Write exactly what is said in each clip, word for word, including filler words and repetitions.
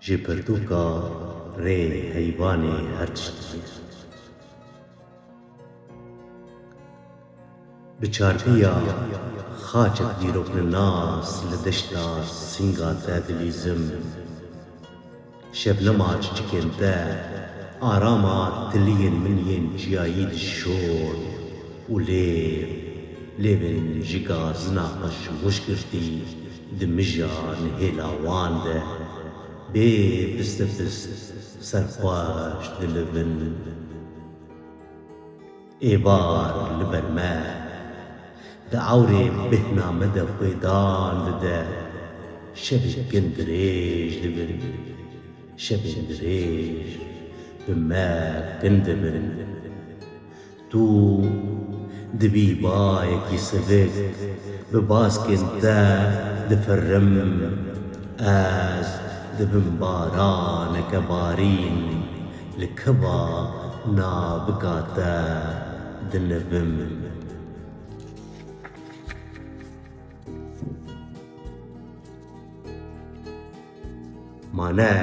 Ji pirtûka Rê Heyvanê her tişt dibî. Bi çarpiya xaçek dîrokninas li deşta Singa te dilîzim. Şebnema çiçikên te, arama tiliyên min yên çiyayî dişon û lêv, lêvên ji gazina xweş wişk girtî di mija nihêla wan de bê pistepist serxweş dilivin. Êvar li ber me, di ewrê bêhna me de xwêdan dide. Şevên kin dirêj dibin, şevên dirêj bi me kin dibin. Tu dibî bayekî sivik, bi baskên te difirim. Ez dibim baraneke barîn, li keva navika te dinivim. Ma ne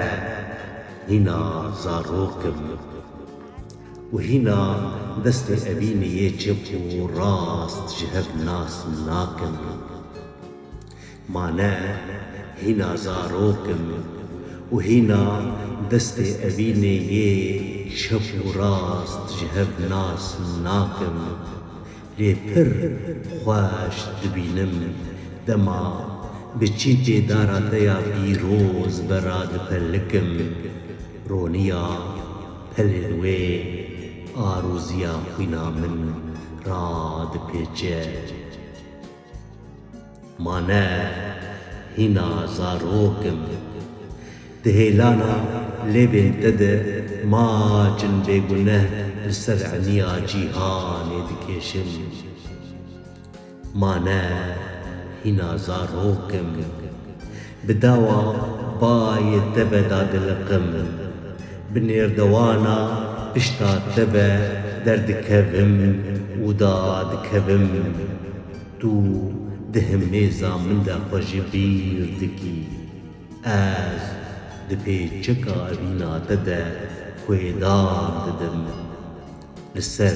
hîna zarok im û hîna destê evînê yê çep û rast ji hev nas nakim. Ma ne hîna zarok im û hîna destê evînê yê çep û rast ji hev nas nakim. Lê pir xweş dibînim, dema bi çîpê dara te ya pîroz ve radipelikim, roniya pelên wê aroziya xwîna min radipêçe. Ma ne hîna zarok im. Di hêlana lêvên te de maçin bêguneh li ser eniya cîhanê dikêşin. Ma ne hîna zarok im. Bi dawa bayê te ve dadiliqim. Bi nêrdewana pişta te ve derdikevim û dadikevim. Tu di himêza min de xwe ji bîr dikî. Ez di pêçika evîna te de xwêdan didim. Li ser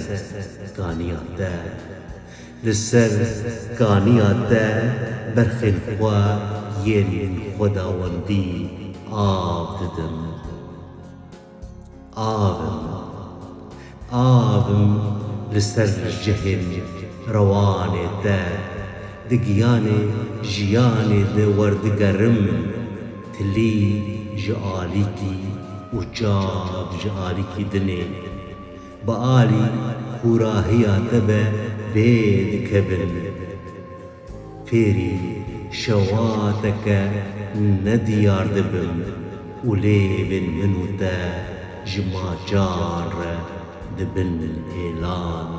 kaniya te, li ser kaniya te berxên xwe yên xwedawendî av didim. Av im, av im li ser cihên rewanê te, di giyanê jiyanê de werdigerim, tilî ji alîkî û çav ji alîkî dinê, bi alî hûrahiya te ve bê dikevin. Fêrî şewateke nediyar dibim û lêvên min û te ji maçan re dibin hêlan.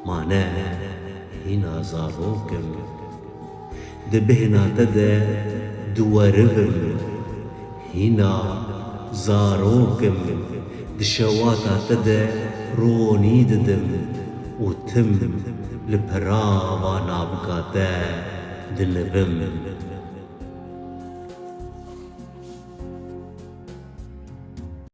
Ma ne hîna zarok im. Di bêhna te de diwerivim. Hîna zarok im, di şewata te de ronî didim û tim li perava navika te dinivim.